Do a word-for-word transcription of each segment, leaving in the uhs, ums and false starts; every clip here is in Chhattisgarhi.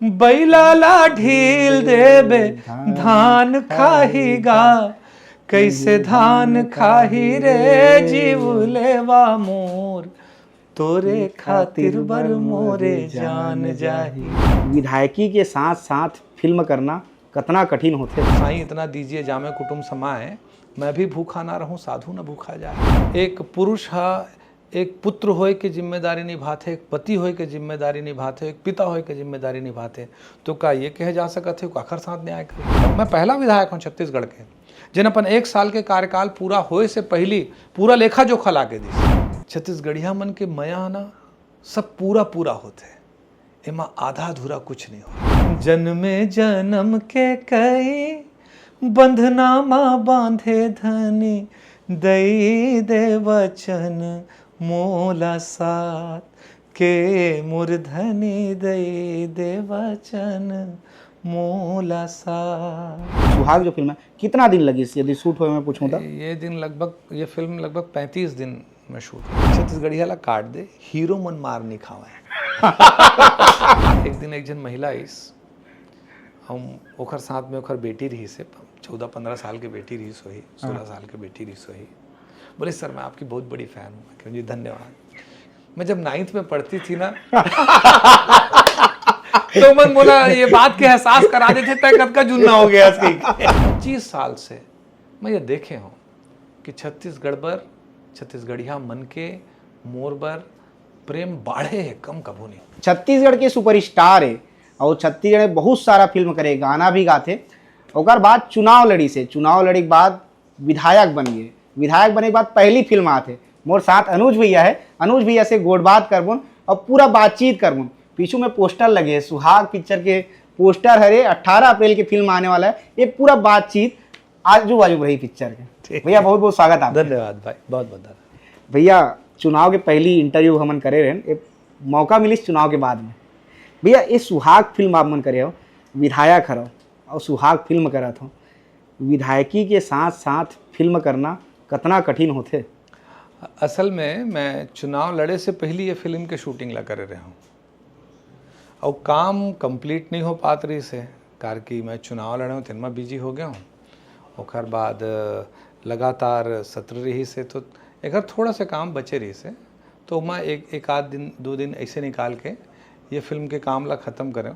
बैला ला ढील देबे, धान खाही गा। कैसे धान खाही रे जीव लेवा मोर, तोरे खातिर बर मोरे जान जाही। विधायकी के साथ साथ फिल्म करना कतना कठिन होथे। साईं इतना दीजिए जामे कुटुम समाए, मैं भी भूखा ना रहूं साधु न भूखा जाए। एक पुरुष हा एक पुत्र होय के जिम्मेदारी निभाथे, एक पति होय के जिम्मेदारी निभाथे, एक पिता होय के जिम्मेदारी निभाथे, तो का ये कहे जा सकत हे काखर साथ न्याय करे? मैं पहला विधायक हूँ छत्तीसगढ़ के, जेन अपन एक साल के कार्यकाल पूरा होए से पहली पूरा लेखा जोखा ला के दिस। छत्तीसगढ़िया मन के मया ना सब पूरा पूरा होथे, एमा आधा अधूरा कुछ नहीं हो। जन्मे जन्म के कई बंधना मा बांधे धनी, दई दे वचन मोला साथ के मूर्धनि दई दे वचन मोला साथ। सुहाग जो फिल्म है, कितना दिन लगिस, यदि शूट होए में पूछूं तो? ये दिन लगभग, ये फिल्म लगभग पैंतीस दिन में शूट हुई। छत्तीसगढ़िया ला काट दे, हीरो मन मार नहीं खावे। एक दिन एक जन महिला आइस, हम ओखर साथ में ओखर बेटी रहिस हे, चौदह पन्द्रह साल के बेटी रहिस होही, सोलह साल के बेटी रहिस होही। बोले, "सर, मैं आपकी बहुत बड़ी फैन हूँ।" मैं कहूँ, "जी, धन्यवाद।" मैं जब नाइन्थ में पढ़ती थी ना, तो मन बोला, ये बात के एहसास करा देते, तय कब का जुन्ना हो गया इसकी। पच्चीस साल से मैं ये देखे हूँ कि छत्तीसगढ़ बर, छत्तीसगढ़िया मन के मोर बर प्रेम बाढ़े हे, कम कभू नहीं। छत्तीसगढ़ के सुपरस्टार हे और छत्तीसगढ़ में बहुत सारा फिल्म करे, गाना भी गाथे। ओकर बाद चुनाव लड़िस हे, चुनाव लड़े के बाद विधायक बन गे। विधायक बने के बाद पहली फिल्म आथे, मोर साथ अनुज भैया हे, अनुज भैया से गोठ बात करबोन और पूरा बातचीत करबोन। पीछू में पोस्टर लगे हे, सुहाग पिक्चर के पोस्टर हरे, अठारह अप्रैल के फिल्म आने वाला है। ये पूरा बातचीत आजू बाजू रही पिक्चर के। ठीक। भैया, बहुत बहुत स्वागत आपका। धन्यवाद भाई, बहुत बहुत धन्यवाद। भैया, चुनाव के पहली इंटरव्यू हमन करे रहेन, ये मौका मिलिस चुनाव के बाद में। भैया, ये सुहाग फिल्म आप मन करे हो, विधायक हरो और सुहाग फिल्म करत हो, विधायकी के साथ साथ फिल्म करना कतना कठिन होथे? असल में मैं चुनाव लड़े से पहली ये फिल्म के शूटिंग ला करे रहे हूँ। अउ काम कंप्लीट नहीं हो पात रहिस हे, कार कि मैं चुनाव लड़े हूँ, तेन म बिजी हो गया हूँ। ओकर बाद लगातार सत्र रहिस हे, तो एकर थोड़ा सा काम बचे रहिस हे, तो मैं एक, एक आध दिन, दो दिन ऐसे निकाल के ये फिल्म के काम ला खत्म करें।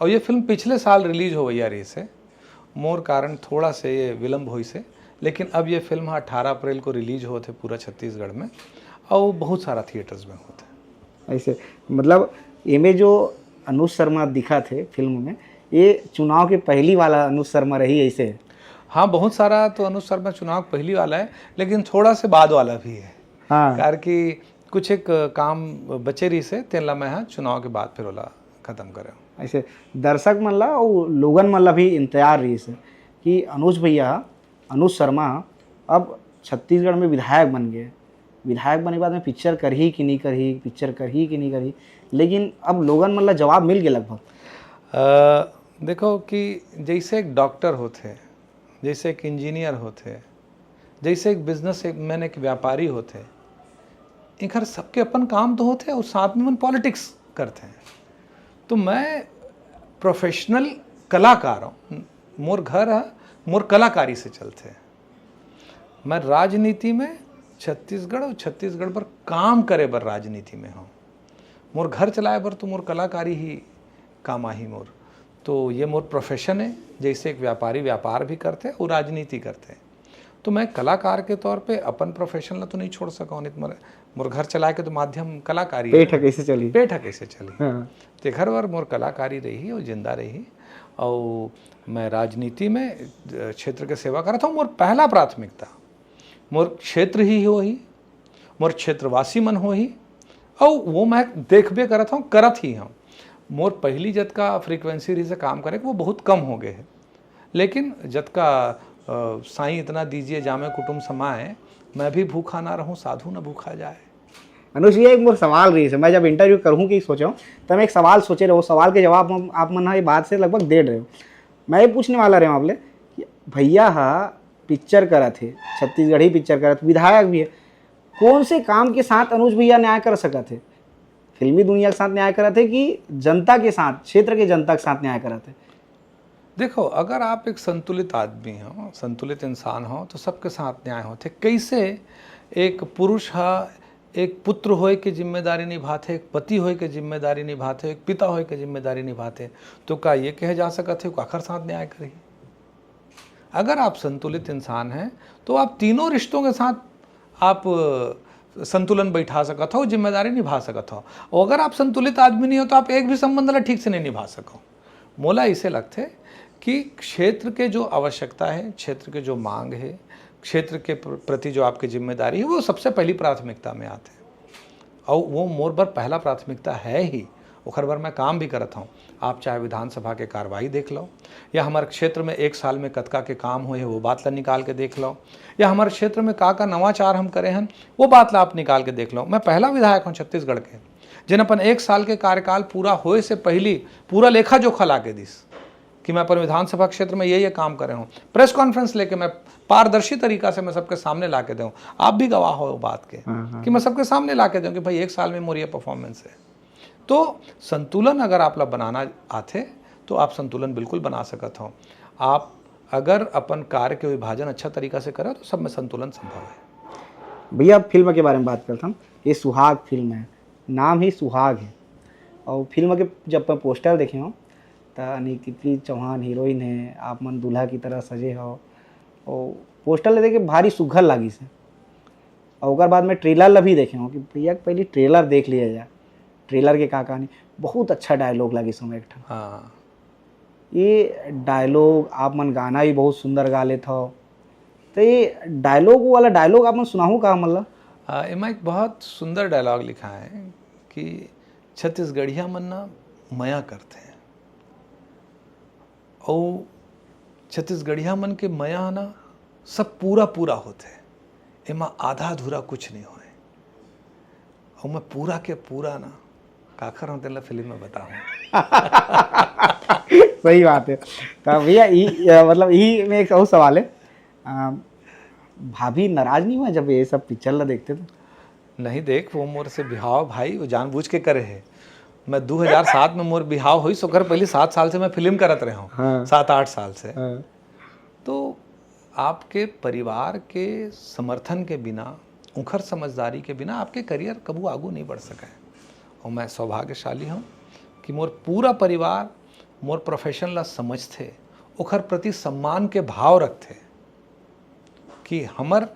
और ये फिल्म पिछले साल रिलीज होवैया रहिस हे, मोर कारण थोड़ा से ये विलंब होइस हे, लेकिन अब ये फिल्म ह अठारह अप्रैल को रिलीज होत हे पूरा छत्तीसगढ़ में, और बहुत सारा थिएटर्स में होत हे। ऐसे, मतलब, एमे जो अनुज शर्मा दिखत हे फिल्म में, ये चुनाव के पहली वाला अनुज शर्मा रही ऐसे? हाँ, बहुत सारा तो अनुज शर्मा चुनाव के पहली वाला है, लेकिन थोड़ा से बाद वाला भी है। हाँ। कार कि कुछ एक काम बचे रहिस हे, तेन ला मैं ह चुनाव के बाद फिर ओला खत्म करे। ऐसे दर्शक मन ला अउ लोगन मन ला भी इंतजार रहिस हे कि अनुज भैया, अनुज शर्मा अब छत्तीसगढ़ में विधायक बन गए, विधायक बने के बाद में पिक्चर करही कि नहीं करही, पिक्चर करही कि नहीं करही, लेकिन अब लोगन मन ला जवाब मिल गया लगभग। अ, देखो कि जैसे एक डॉक्टर होथे, जैसे एक इंजीनियर होथे, जैसे एक बिजनेस मैन, एक व्यापारी होथे, इनकर सबके अपन काम तो होथे और साथ में मन पॉलिटिक्स करथे। तो मैं प्रोफेशनल कलाकार हूँ, मोर घर ह मोर कलाकारी से चलथे। मैं राजनीति में छत्तीसगढ़ और छत्तीसगढ़ पर काम करे बर राजनीति में हूँ। मोर घर चलाए बर तो मोर कलाकारी ही काम आही मोर। तो ये मोर प्रोफेशन है, जैसे एक व्यापारी व्यापार भी करथे और राजनीति करथे। तो मैं कलाकार के तौर पे अपन प्रोफेशन ला तो नहीं छोड़ सका हूँ, नहीं तो मोर, मोर घर चलाए के तो माध्यम कलाकारी पेट है। ह कैसे चली? पेट ह कैसे चली? हाँ। तेखर बर मोर कलाकारी रही और जिंदा रही। और मैं राजनीति में, अ, क्षेत्र के सेवा करत हूँ। मोर पहला प्राथमिकता मोर क्षेत्र ही होही, मोर क्षेत्रवासी मन होही, अउ वो मैं देखबे करत हूँ, करत ही हूँ। मोर पहली जतका फ्रीक्वेंसी रही से काम करे, वो बहुत कम हो गए है। लेकिन जतका, अ, साईं इतना दीजिए जामे कुटुम समाए, मैं भी भूखा ना रहूं, साधु न भूखा जाए। अनुज, ये एक मोर सवाल रही से, मैं जब इंटरव्यू करूँ कि सोचा हूँ, तब मैं एक सवाल सोचे रहो, सवाल के जवाब हम, आप मन ह ये बात से लगभग दे रहे हो। मैं ये पूछने वाला रहे हूँ आप ले कि भैया हा पिक्चर करत हे, छत्तीसगढ़ी पिक्चर करत, विधायक भी है, कौन से काम के साथ अनुज भैया न्याय कर सकत हे? फिल्मी दुनिया के साथ न्याय करत हे कि जनता के साथ, क्षेत्र के जनता के साथ न्याय करत हे? देखो, अगर आप एक संतुलित आदमी हो, संतुलित इंसान हो, तो सबके साथ न्याय होथे। कैसे? एक पुरुष ह एक पुत्र होए के जिम्मेदारी निभाथे, एक पति होए के जिम्मेदारी निभाथे, एक पिता होए के जिम्मेदारी निभाथे, तो का ये कहे जा सकत हे काखर साथ न्याय करही? अगर आप संतुलित इंसान हैं, तो आप तीनों रिश्तों के साथ आप, अ, संतुलन बैठा सकत हो, जिम्मेदारी निभा सकत हो। और अगर आप संतुलित आदमी नहीं हो, तो आप एक भी संबंध ला ठीक से नहीं निभा सको। मोला इसे लगथे कि क्षेत्र के जो आवश्यकता है, क्षेत्र के जो मांग है, क्षेत्र के प्र-, प्रति जो आपकी जिम्मेदारी है, वो सबसे पहली प्राथमिकता में आथे। और वो मोर बर पहला प्राथमिकता है ही, ओखर बर मैं काम भी करत हूँ। आप चाहे विधानसभा के कार्रवाई देख लो, या हमारे क्षेत्र में एक साल में कतका के काम हुए हैं, वो बात ला निकाल के देख लो, या हमारे क्षेत्र में का का नवाचार हम करे हैं, वो बात ला आप निकाल के देख लो। मैं पहला विधायक हूँ छत्तीसगढ़ के, जिन अपन एक साल के कार्यकाल पूरा होए से पहली पूरा लेखा जोखा ला के दिस कि मैं अपन विधानसभा क्षेत्र में ये ये काम करे हूँ। प्रेस कॉन्फ्रेंस लेके मैं पारदर्शी तरीका से मैं सबके सामने ला के दूँ। आप भी गवाह हो बात के हाँ, हाँ। कि मैं सबके सामने ला के दूँ कि भाई, एक साल में मोर ये परफॉर्मेंस है। तो संतुलन अगर आप ला बनाना आथे, तो आप संतुलन बिल्कुल बना सकत हो। आप अगर अपन कार्य के विभाजन अच्छा तरीका से करो, तो सब में संतुलन संभव है। भैया, फिल्म के बारे में बात करत हन। ये सुहाग फिल्म है, नाम ही सुहाग है। और फिल्म के जब मैं पोस्टर देखे हूँ, त निकिति चौहान हीरोइन है, आप मन दूल्हा की तरह सजे हो। और पोस्टर ले देख के भारी सुघर लागिस है। और ओकर बाद में ट्रेलर ला भी देखे हूँ कि भैया, पहले ट्रेलर देख लिया जाए, ट्रेलर के का कहानी। बहुत अच्छा डायलॉग लागिस हमें एक ठन। हाँ, ये डायलॉग, आप मन गाना भी बहुत सुंदर गा लेत हो, तो ये डायलॉग वाला डायलॉग आप मन सुनाहू का हमन ला? आ, एमा एक बहुत सुंदर डायलॉग लिखा है कि छत्तीसगढ़िया मन ना मया करथे, अउ छत्तीसगढ़िया मन के मया ना सब पूरा पूरा होथे, एमा आधा अधूरा कुछ नहीं होए। अउ मैं पूरा के पूरा ना काखर हूँ, तेला फिल्म में बताऊँ। सही बात है। तो भैया, ई, अ, मतलब, यही में एक और सवाल है। अ, भाभी नाराज नहीं हुआ जब ये सब पिक्चर ला देखते तो? नहीं देख, वो मोर से बिहाव भाई, वो जानबूझ के करे है। मैं दो हज़ार सात में मोर बिहाव होइस, ओकर पहले सात साल से मैं फिल्म करत रहे हूँ, हाँ। सात आठ साल से। हाँ। तो आपके परिवार के समर्थन के बिना, उखर समझदारी के बिना आपके करियर कभू आगू नहीं बढ़ सके। और मैं सौभाग्यशाली हूँ कि मोर पूरा परिवार मोर प्रोफेशन ला समझथे, ओखर प्रति सम्मान के भाव रखथे कि हमर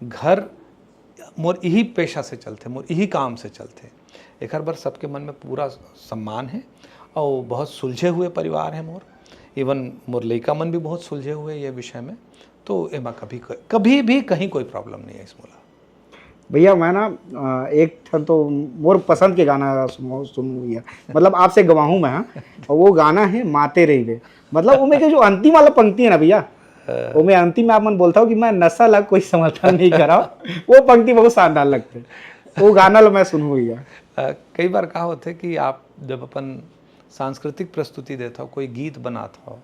घर मोर इही पेशा से चलथे, मोर इही काम से चलथे। एखर बर सबके मन में पूरा सम्मान है। और बहुत सुलझे हुए परिवार है मोर, इवन मोर लइका मन भी बहुत सुलझे हुए ये विषय में। तो एमा कभी, कभी भी कहीं कोई प्रॉब्लम नहीं है इस मोला। भैया, मैं ना, अ, एक ठन तो मोर पसंद के गाना सुनो, सुनू भैया, मतलब, आपसे गवाहूँ मैं, हाँ। और वो गाना है माते रहिबे। मतलब, ओमे के जो अंतिम वाला पंक्ति है ना भैया, ओमे अंतिम में आप मन बोलता हो कि मैं नशा ला कोई समर्थन नहीं करा, वो पंक्ति बहुत शानदार लगते। वो गाना ला मैं सुनू भैया। अ, कई बार का होथे कि आप जब अपन सांस्कृतिक प्रस्तुति देत हो, कोई गीत बनात हो,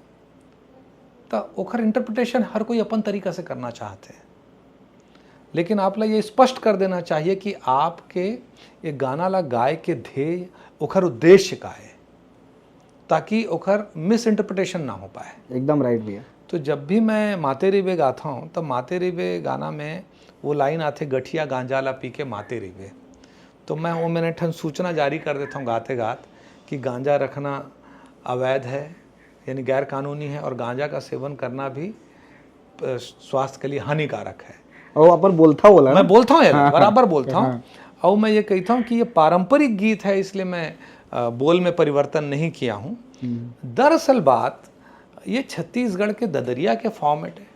त ओखर इंटरप्रिटेशन हर कोई अपन तरीका से करना चाहथे, लेकिन आप ला ये स्पष्ट कर देना चाहिए कि आपके ये गाना ला गाए के ध्येय, ओखर उद्देश्य का है, ताकि ओखर मिस इंटरप्रिटेशन ना हो पाए। एकदम राइट भैया। तो जब भी मैं माते रिबे गाता हूँ, तो माते रिबे गाना में वो लाइन आथे, "गठिया गांजा ला पी के माते रिबे।" तो मैं वो मैंने ठन सूचना जारी कर देता हूँ गाते गात कि गांजा रखना अवैध है, यानी गैर कानूनी है, और गांजा का सेवन करना भी, अ, स्वास्थ्य के लिए हानिकारक है। और अपन बोलता हो बोला ना? मैं बोलता हूँ यार, हाँ, बराबर हाँ, बोलता हूँ। हाँ। और मैं ये कहता हूँ कि ये पारंपरिक गीत है, इसलिए मैं, अ, बोल में परिवर्तन नहीं किया हूँ। दरअसल बात, ये छत्तीसगढ़ के ददरिया के फॉर्मेट है।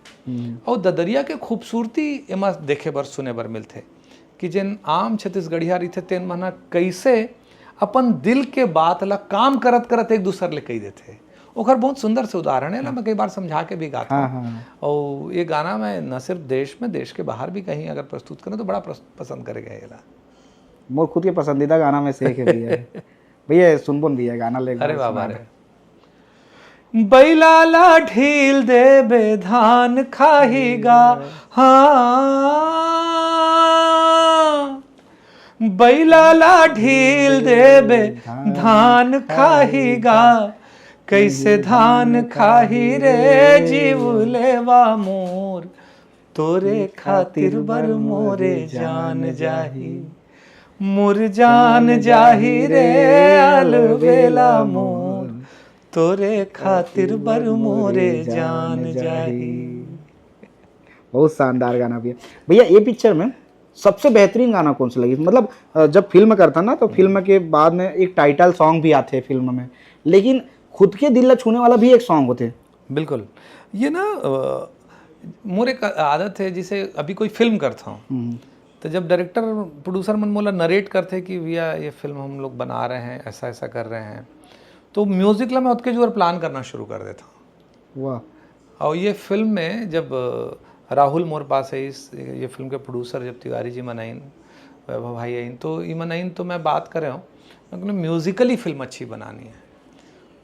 और ददरिया के खूबसूरती एमा देखे बर, सुने बर मिलथे कि जेन आम छत्तीसगढ़िया रहिथे, तेन मन ह कइसे अपन दिल के बात ला काम करत करत एक दूसर ले कही देथे। ओखर बहुत सुंदर से उदाहरण है ना, मैं कई बार समझा के भी गाता हाँ, हूँ। हाँ। और ये गाना मैं न सिर्फ देश में, देश के बाहर भी कहीं अगर प्रस्तुत करें, तो बड़ा प्रस-, पसंद करेगा ये ला। मोर खुद के पसंदीदा गाना में से एक है भैया। भैया, सुनबो न भैया, गाना ले एक अरे बार बाबा सुना रे। दे। बैला ला ढील देबे, धान खाही गा। हाँ, बैला ला ढील देबे, धान खाही गा। कैसे धान खाही रे जीव लेवा मोर, तोरे खातिर बर मोरे जान जाही। मोर जान जाही रे अलबेला मोर, तोरे खातिर बर मोरे जान जाही। बहुत शानदार गाना भैया। भैया, ये पिक्चर में सबसे बेहतरीन गाना कौन सा लगी? मतलब, अ, जब फिल्म करता ना, तो फिल्म के बाद में एक टाइटल सॉन्ग भी आते हैं फिल्म में, लेकिन खुद के दिल ला छूने वाला भी एक सॉन्ग होते हैं। बिल्कुल। ये ना, अ, मोर एक आदत है, जैसे अभी कोई फिल्म करता हूँ, तो जब डायरेक्टर, प्रोड्यूसर मन मोला नरेट करते कि भैया, ये फिल्म हम लोग बना रहे हैं, ऐसा ऐसा कर रहे हैं, तो म्यूजिक ला मैं ओतके जोर प्लान करना शुरू कर देता हूँ। वाह। और ये फिल्म में जब, अ, राहुल मोर पास है, इस, ये फिल्म के प्रोड्यूसर, जब तिवारी जी मन आइन, वैभव भाई आइन, तो ई मन आइन, तो मैं बात कर रहा हूँ, म्यूजिकली फिल्म अच्छी बनानी है।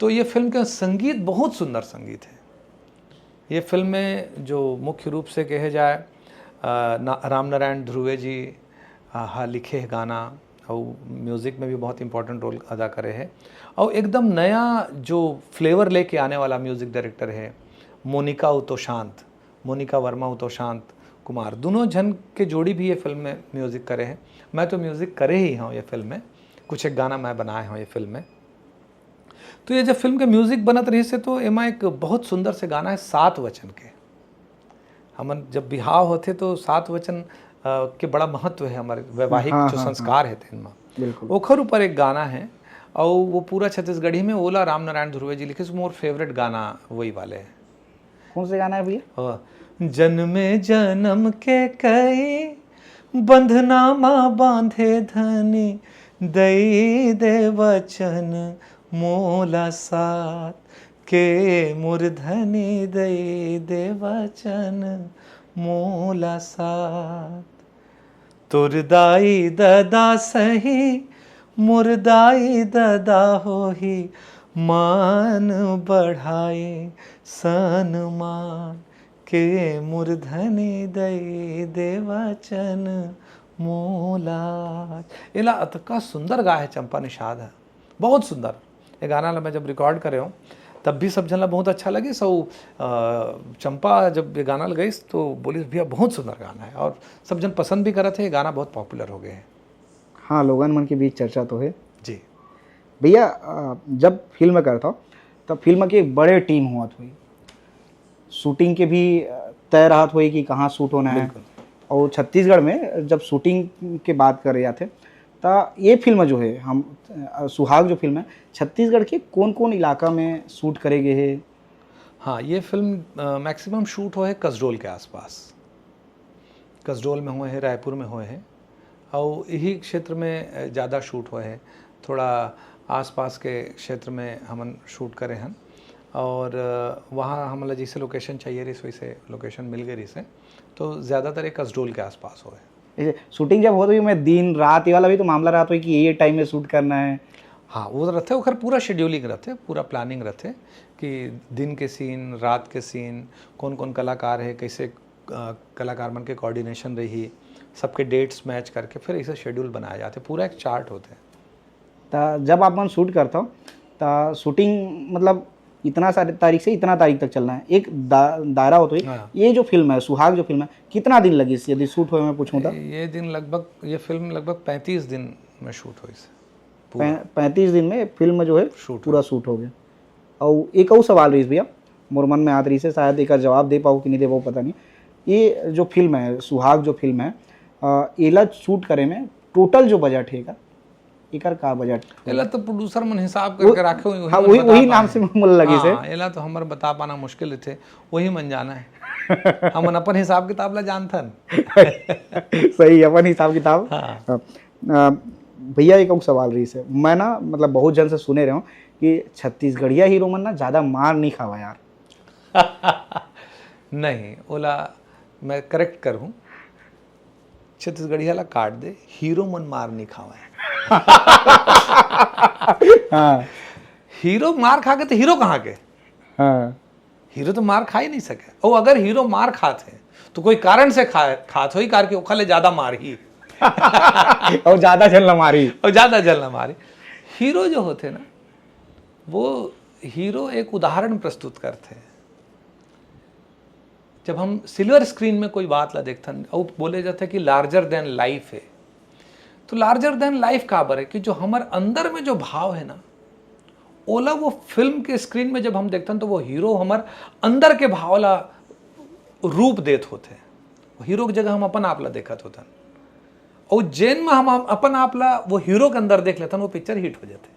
तो ये फिल्म का संगीत बहुत सुंदर संगीत है। ये फिल्म में जो मुख्य रूप से कहे जाए, अ, ना-, राम नारायण ध्रुवे जी, अ, हा लिखे हे गाना, और म्यूजिक में भी बहुत इंपॉर्टेंट रोल अदा करे है, और एकदम नया जो फ्लेवर लेके आने वाला म्यूजिक डायरेक्टर है मोनिका उतोशांत, मोनिका वर्मा उतोशांत कुमार, दोनों झन के जोड़ी भी ये फिल्म में म्यूजिक करे हैं। मैं तो म्यूजिक करे ही हूँ ये फिल्म में, कुछ एक गाना मैं बनाए हूँ ये फिल्म में। तो ये जब फिल्म के म्यूजिक बनत रहिस हे, तो एमा एक बहुत सुंदर से गाना है सात वचन के। हमन जब बिहाव होथे, तो सात वचन, अ, के बड़ा महत्व है हमारे वैवाहिक हाँ, जो हाँ, संस्कार है तेन मा। बिल्कुल। ओखर ऊपर एक गाना है, और वो पूरा छत्तीसगढ़ी में, ओला राम नारायण ध्रुवे जी लिखे, मोर फेवरेट गाना वही वाले है। कौन से गाना है भैया? जन्मे जन्म के कई बंधना मा बांधे धनी, दई दे वचन मोला साथ के, मोर धनी दई दे वचन मोला साथ। तोर दाई ददा सही, मोर दाई ददा होही, मान बढ़ाए सनमान के, मोर धनी दई दे वचन मोला। एला अतका सुंदर गाए हे चंपा निषाद ह, बहुत सुंदर। ये गाना ला मैं जब रिकॉर्ड करे हूँ, तब भी सब झन ला बहुत अच्छा लगिस। अउ, अ, चंपा जब ये गाना ल गइस, तो बोलिस, "भैया, बहुत सुंदर गाना है।" और सब झन पसंद भी करत हे, ये गाना बहुत पॉपुलर हो गए है। हाँ, लोगन मन के बीच चर्चा तो है। जी। भैया, अ, जब फिल्म करता हो, तब फिल्म के एक बड़े टीम होत होही, शूटिंग के भी, अ, तय रहत होही कि कहाँ शूट होना है। बिल्कुल। और छत्तीसगढ़ में जब शूटिंग के बात करे जाथे, त ये फिल्म जो है, हम, अ, सुहाग जो फिल्म है, छत्तीसगढ़ के कौन-कौन इलाका में शूट करे गए है? हाँ, ये फिल्म, अ, मैक्सिमम शूट होए है कसडोल के आसपास। कसडोल में होए है, रायपुर में होए है, और यही क्षेत्र में, अ, ज़्यादा शूट होए है। थोड़ा आसपास के क्षेत्र में हमन शूट करे हन, और, अ, वहाँ हमन ला जैसे लोकेशन चाहिए रहिस, वैसे लोकेशन मिल गए रहिस है, तो ज़्यादातर ये कसडोल के आसपास होए है। जैसे शूटिंग जब होत होही, मैं दिन रात ये वाला भी तो मामला रहत होही कि ये, ये टाइम में शूट करना है। हाँ, वो रहथे, ओखर पूरा शेड्यूलिंग रहथे, पूरा प्लानिंग रहथे कि दिन के सीन, रात के सीन, कौन-कौन कलाकार है, कैसे, अ, कलाकार मन के कोऑर्डिनेशन रही, सबके डेट्स मैच करके फिर ऐसे शेड्यूल बनाए जाथे, पूरा एक चार्ट होथे। त जब आप मन शूट करथव, त शूटिंग, मतलब, इतना सारे तारीख से इतना तारीख तक चलना है, एक दा-, दायरा होत होही। हाँ। ये जो फिल्म है, सुहाग जो फिल्म है, कितना दिन लगिस, यदि शूट होए में पूछूं त? ये दिन लगभग, ये फिल्म लगभग पैंतीस दिन में शूट होइस। पूरा। पै-, पैंतीस दिन में फिल्म जो है, शूट पूरा शूट हो गया। और एक और सवाल रहिस भैया, मोर मन में आत रहिस है, शायद एकर जवाब दे पाओ कि नहीं दे पाओ, पता नहीं। ये जो फिल्म है, सुहाग जो फिल्म है, अ, एला शूट करे में टोटल जो बजट है, एकर का बजट? एला तो प्रोड्यूसर मन हिसाब वो- करके राखे हुए, हाँ, मन वही, बता वही नाम पाए। से मोला लगिस है। हाँ, एला तो हमर बता पाना मुश्किल रहिथे, वही मन जाना है। हमन अपन हिसाब किताब ला जानथन। सही, अपन हिसाब किताब। हाँ। अ, अ, भैया, एक और सवाल रहिस है। मैं ना, मतलब, बहुत जन से सुने रहे हूँ कि छत्तीसगढ़िया हीरो मन ना ज्यादा मार नहीं खावा यार। नहीं, ओला मैं करेक्ट करूँ, छत्तीसगढ़िया ला काट दे, हीरो मन मार नहीं खावे। हाँ। हीरो मार खा के तो हीरो कहाँ के? हाँ। हीरो तो मार खा ही नहीं सके। और अगर हीरो मार खात है, तो कोई कारण से खा, खात होही, कार के ओखर ले ज्यादा मार ही। अउ ज्यादा झन ला मारी। अउ ज्यादा झन ला मारी। हीरो जो होथे ना, वो हीरो एक उदाहरण प्रस्तुत करथे। जब हम सिल्वर स्क्रीन में कोई बात ला देखथन, अउ बोले जाथे कि लार्जर देन लाइफ हे, तो लार्जर देन लाइफ काबर हे? कि जो हमर अंदर में जो भाव हे ना, ओला वो फिल्म के स्क्रीन में जब हम देखथन, तो वो हीरो हमर अंदर के भाव ला रूप देत होथे। हीरो के जगह हम अपन आप ला देखत होथन, अउ जेन में हम अपन आप ला वो हीरो के अंदर देख लेथन, वो पिक्चर हिट हो जाथे।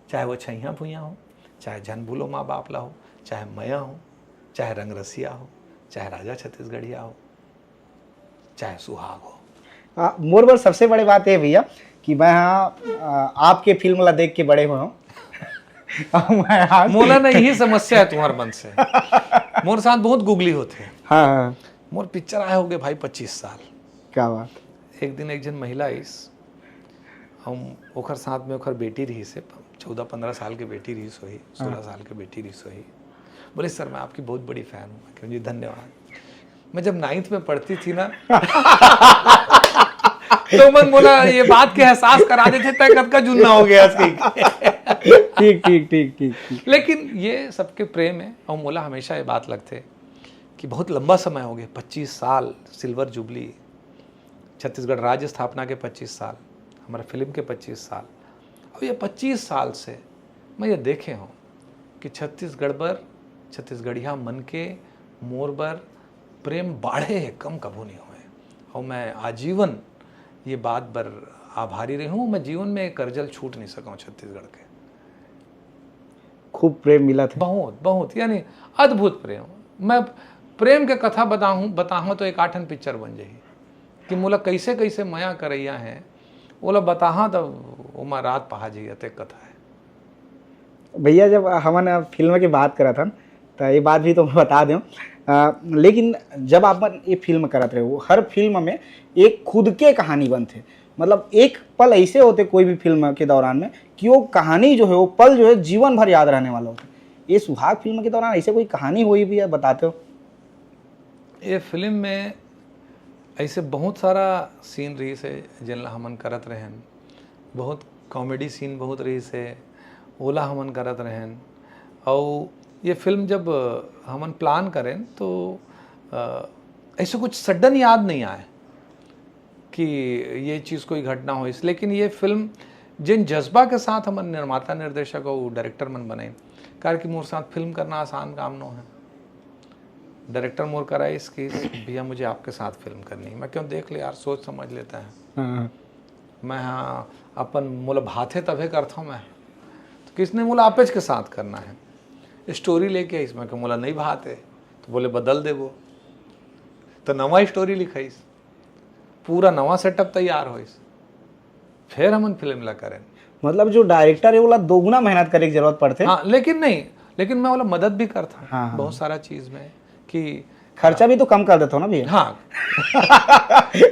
चाहे वो छैया भुइया हो, चाहे झन भूलो माँ बाप ला हो, चाहे मया हो, चाहे रंगरसिया हो, चाहे राजा छत्तीसगढ़िया हो, चाहे सुहाग हो। आ, मोर बर सबसे बड़े बात ये भैया कि मैं हाँ, आ, आपके फिल्म ला देख के बड़े हुए हूँ। मैं आज मोला ना यही समस्या है तुम्हारे मन से। मोर साथ बहुत गुगली होते हैं। हाँ, हाँ। मोर पिक्चर आए हो गए भाई पच्चीस साल। क्या बात। एक दिन एक जन महिला आइस, हम ओखर साथ में ओखर बेटी रहिस हे, चौदह पंद्रह साल के बेटी रहिस होही, सोलह साल के बेटी रहिस होही। बोले, "सर, मैं आपकी बहुत बड़ी फैन हूँ।" मैं कहूँ, "जी, धन्यवाद।" मैं जब नाइन्थ में पढ़ती थी ना, तो मन बोला ये बात के एहसास करा देते तय कतका जुन्ना हो गया। ठीक, ठीक, ठीक, ठीक, ठीक। लेकिन ये सबके प्रेम है। और मोला हमेशा ये बात लगते कि बहुत लंबा समय हो गया, पच्चीस साल सिल्वर जुबली, छत्तीसगढ़ राज्य स्थापना के पच्चीस साल, हमारे फिल्म के पच्चीस साल। अब ये पच्चीस साल से मैं ये देखे हूँ कि छत्तीसगढ़ बर, छत्तीसगढ़िया मन के, मोर बर प्रेम बाढ़े है, कम कभू नहीं हुए। और मैं आजीवन ये बात बर आभारी रही हूँ। मैं जीवन में कर्जल छूट नहीं सका हूँ छत्तीसगढ़ के। खूब प्रेम मिला था। बहुत, बहुत, यानी अद्भुत प्रेम। मैं प्रेम के कथा बताहूँ, बताहूँ तो एक आठन पिक्चर बन जाही कि मोला कैसे कैसे मया करैया है, ओला बताहा तब ओमा रात पहा जाही, अतेक कथा है। भैया, जब हमन अब फिल्म की बात करत हन, तो ये बात भी तो मैं बता दें, अ, लेकिन जब आप ये फिल्म करत रहे हो, हर फिल्म में एक खुद के कहानी बनथे। मतलब, एक पल ऐसे होते कोई भी फिल्म के दौरान में कि वो कहानी जो है, वो पल जो है, जीवन भर याद रहने वाला होता है। ये सुहाग फिल्म के दौरान ऐसे कोई कहानी हुई भी है, बताते हो? ये फिल्म में ऐसे बहुत सारा सीन रहिस हे, जेन ला हमन करत रहेन। बहुत कॉमेडी सीन बहुत रहिस हे, ओला हमन करत रहेन। अउ ये फिल्म जब हमन प्लान करेन, तो अ, ऐसे कुछ सडन याद नहीं आए कि ये चीज़ कोई घटना होइस, लेकिन ये फिल्म जिन जज्बा के साथ हमन निर्माता, निर्देशक अउ डायरेक्टर मन बनाइन, काबर कि मोर साथ फिल्म करना आसान काम नो है। डायरेक्टर मोर करा आइस कि भैया, मुझे आपके साथ फिल्म करनी है। मैं कहूँ, देख ले यार, सोच समझ लेते हैं। हाँ। मैं हाँ अपन मोला भाथे तभे करता हूँ मैं। तो किसने बोला आपेच के साथ करना है, स्टोरी लेके आइस। मैं कहूँ, मोला नहीं भात है। तो बोले, बदल देबो। तो नवा स्टोरी लिखाइस, पूरा नवा सेटअप तैयार होइस, फिर हमन फिल्म ला करेन। मतलब, जो डायरेक्टर है, ओला दोगुना मेहनत करे की जरूरत पड़थे। हाँ, लेकिन नहीं, लेकिन मैं ओला मदद भी करता हूँ हाँ, हाँ। बहुत सारा चीज़ में कि खर्चा भी तो कम कर देता हूँ ना भैया। हाँ,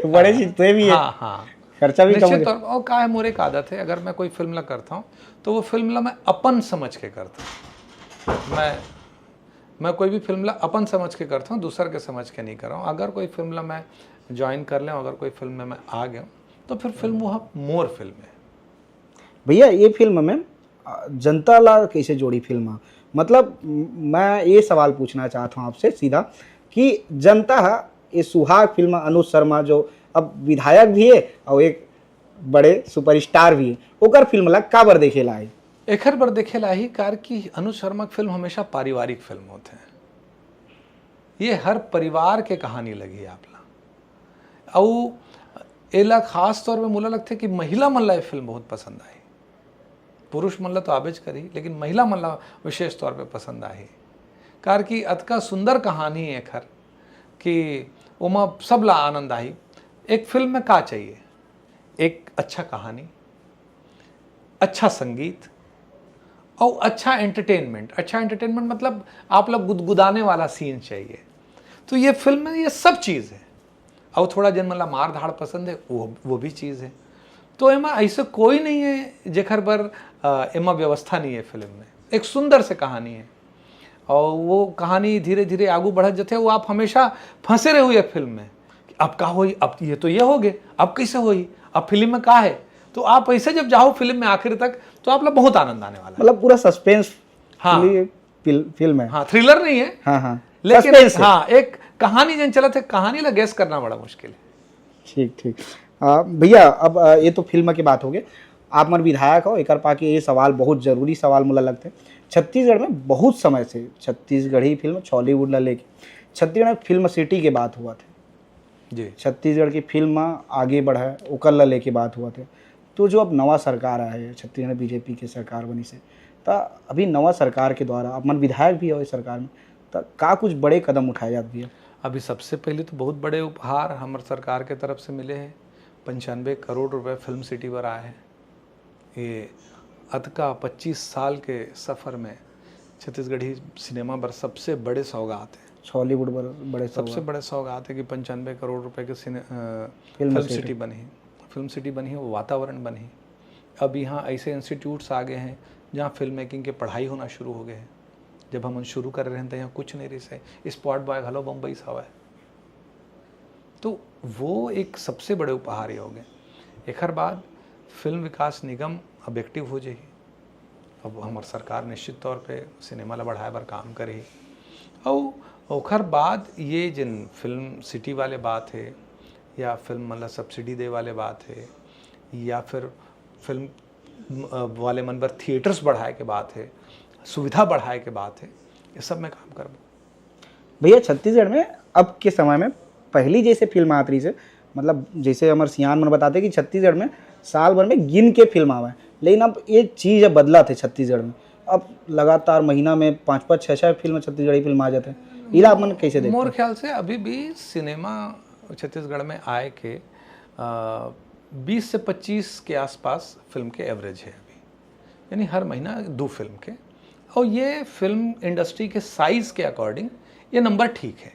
बड़े चीज तो ये भी है। हाँ, हाँ। खर्चा भी कम हो निश्चित जाए। तौर पर। और का है, मोर एक आदत है, अगर मैं कोई फिल्म ला करता हूँ, तो वो फिल्म ला मैं अपन समझ के करता हूँ। मैं मैं कोई भी फिल्म ला अपन समझ के करता हूँ, दूसर के समझ के नहीं कर रहा हूँ। अगर कोई फिल्म ला मैं ज्वाइन कर लें, अगर कोई फिल्म में मैं आ गया, तो फिर फिल्म वो मोर फिल्म है। भैया, ये फिल्म में, अ, जनता ला कैसे जोड़ी फिल्म? मतलब, म-, मैं ये सवाल पूछना चाहता हूँ आपसे सीधा कि जनता ह ये सुहाग फिल्म, अनुज शर्मा जो अब विधायक भी है और एक बड़े सुपरस्टार भी है, ओकर फिल्म ला काबर देखे ला आही? एखर बर देखे ला आही, कार कि अनुज शर्मा के फिल्म हमेशा पारिवारिक फिल्म होथे। ये हर परिवार के कहानी लगही आप ला। अउ एला खास तौर पे मोला लगथे कि महिला मन ला ये फिल्म बहुत पसंद आही। पुरुष मन ला तो आबेच करही, लेकिन महिला मन ला विशेष तौर पे पसंद आही, कार कि अतका सुंदर कहानी है एखर कि ओमा सब ला आनंद आही। एक फिल्म में का चाहिए? एक अच्छा कहानी, अच्छा संगीत और अच्छा एंटरटेनमेंट। अच्छा एंटरटेनमेंट मतलब आप लोग गुदगुदाने वाला सीन चाहिए। तो ये फिल्म में ये सब चीज़ है। और थोड़ा जन मन ला मार धाड़ पसंद है, वो वो भी चीज़ है। तो एमा ऐसे कोई नहीं है जेकर बर, अ, एमा व्यवस्था नहीं है फिल्म में। एक सुंदर से कहानी है और वो कहानी धीरे धीरे आगू बढ़त जथे। वो आप हमेशा फंसे रहो ये फिल्म में कि अब का होई, अब ये तो ये हो गए, अब कैसे होई, अब फिल्म में का है। तो आप ऐसे जब जाओ फिल्म में आखिर तक, तो आप लोग बहुत आनंद आने वाला है। मतलब पूरा सस्पेंस हाँ। फिल्म है। हाँ, थ्रिलर नहीं है, हाँ हाँ, लेकिन सस्पेंस है। हाँ, एक कहानी जन चलत है, कहानी ला गेस करना बड़ा मुश्किल है। ठीक ठीक। आ, भैया, अब आ, ये तो फिल्म की बात हो गई। आप मन विधायक हो, एकर पाके ये सवाल बहुत जरूरी सवाल मोला लगथे। छत्तीसगढ़ में बहुत समय से छत्तीसगढ़ी फिल्म, छॉलीवुड ला लेके छत्तीसगढ़ में फिल्म सिटी के बात हुआ थे। जी। छत्तीसगढ़ की फिल्म आगे बढ़े, ओकर ला लेके बात हुआ थे। तो जो अब नवा सरकार आए है, छत्तीसगढ़ में बीजेपी की सरकार बनी से, त अभी नवा सरकार के द्वारा, आप मन विधायक भी हो इस सरकार में, त का कुछ बड़े कदम उठाए जात भैया? अभी सबसे पहले तो बहुत बड़े उपहार हमर सरकार के तरफ से मिले हैं। पंचानवे करोड़ रुपए फिल्म सिटी पर आए हैं। ये अतका पच्चीस साल के सफर में छत्तीसगढ़ी सिनेमा पर सबसे बड़े सौगात है। छॉलीवुड पर बड़े सबसे सौगात। बड़े सौगात है कि पंचानवे करोड़ रुपए के सिने, अ, फिल्म फिल्म सिटी। सिटी बनी, फिल्म सिटी बनी, वो वातावरण बनी। अब यहाँ ऐसे इंस्टीट्यूट्स आ गए हैं जहाँ फिल्म मेकिंग के पढ़ाई होना शुरू हो गए हैं। जब हम शुरू कर रहे हैं तो यहाँ कुछ नहीं रही से, स्पॉट बॉय घलो बम्बई से हवा है। तो वो एक सबसे बड़े उपहार ही हो गए। एकर बाद फिल्म विकास निगम अब एक्टिव हो जाही। अब हमर सरकार निश्चित तौर पे सिनेमा ला बढ़ाए बर काम करही। अउ ओकर बाद ये जिन फिल्म सिटी वाले बात है, या फिल्म मतलब सब्सिडी दे वाले बात है, या फिर फिल्म अ, वाले मन बर थिएटर्स बढ़ाए के बात है, सुविधा बढ़ाए के बात है, ये सब मैं काम करबो। भैया, छत्तीसगढ़ में अब के समय में पहली जैसे फिल्म आत रही से, मतलब जैसे हमर सियान मन बताते कि छत्तीसगढ़ में साल भर में गिन के फिल्म आवे, लेकिन अब ये चीज अब बदला थे छत्तीसगढ़ में। अब लगातार महीना में पाँच पाँच छः छः फिल्म, छत्तीसगढ़ी फिल्म आ जाते हैं। इला आप मन कैसे देखते मोर हैं? ख्याल से अभी भी सिनेमा छत्तीसगढ़ में आए के बीस से पच्चीस के आसपास फिल्म के एवरेज है अभी, यानी हर महीना दो फिल्म के। और ये फिल्म इंडस्ट्री के साइज के अकॉर्डिंग ये नंबर ठीक है।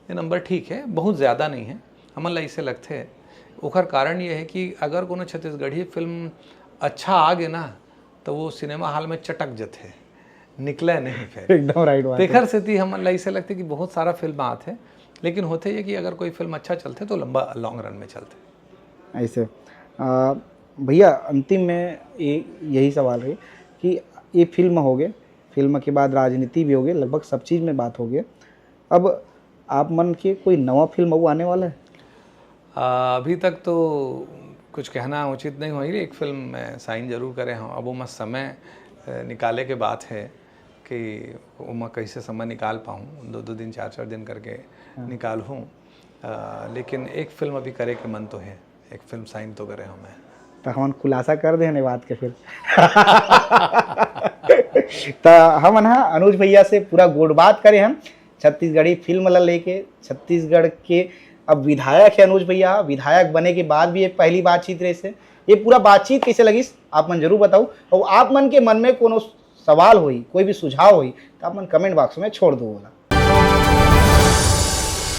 ये नंबर ठीक है, बहुत ज़्यादा नहीं है। हमन ला इसे लगते है, ओकर कारण ये है कि अगर कोनो छत्तीसगढ़ी फिल्म अच्छा आ गे ना, तो वो सिनेमा हॉल में चटक जथे, निकले नहीं फिर। एकदम राइट बात है। तेखर सेती हमन ला इसे लगते कि बहुत सारा फिल्म आत है, लेकिन होते ये कि अगर कोई फिल्म अच्छा चलते तो लंबा, लॉन्ग रन में चलते। ऐसे, आ, भैया, अंतिम में ये यही सवाल रही कि ये फिल्म हो गए, फिल्म के बाद राजनीति भी हो गए, लगभग सब चीज़ में बात हो गई। अब आप मन के कोई नवा फिल्म अउ आने वाला है? आ, अभी तक तो कुछ कहना उचित नहीं हुआ। एक फिल्म मैं साइन जरूर करे हूँ, अब ओमा समय अ, निकाले के बात है कि ओमा कैसे समय निकाल पाऊँ, दो दो दिन, चार चार दिन करके निकाल हूँ। अ, लेकिन एक फिल्म अभी करे के मन तो है, एक फिल्म साइन तो करे हूँ मैं। तो हमन खुलासा कर दे बात के फिर। तो हमन हा अनुज भैया से पूरा गोठ बात करे हन छत्तीसगढ़ी फिल्म ला लेके। छत्तीसगढ़ के अब विधायक है अनुज भैया, विधायक बने के बाद भी ये पहली बातचीत रहे से। ये पूरा बातचीत कैसे लगिस, आप मन जरूर बताओ। और आप मन के मन में कोनो सवाल होई, कोई भी सुझाव होई, तो आप मन कमेंट बॉक्स में छोड़ दो ओला।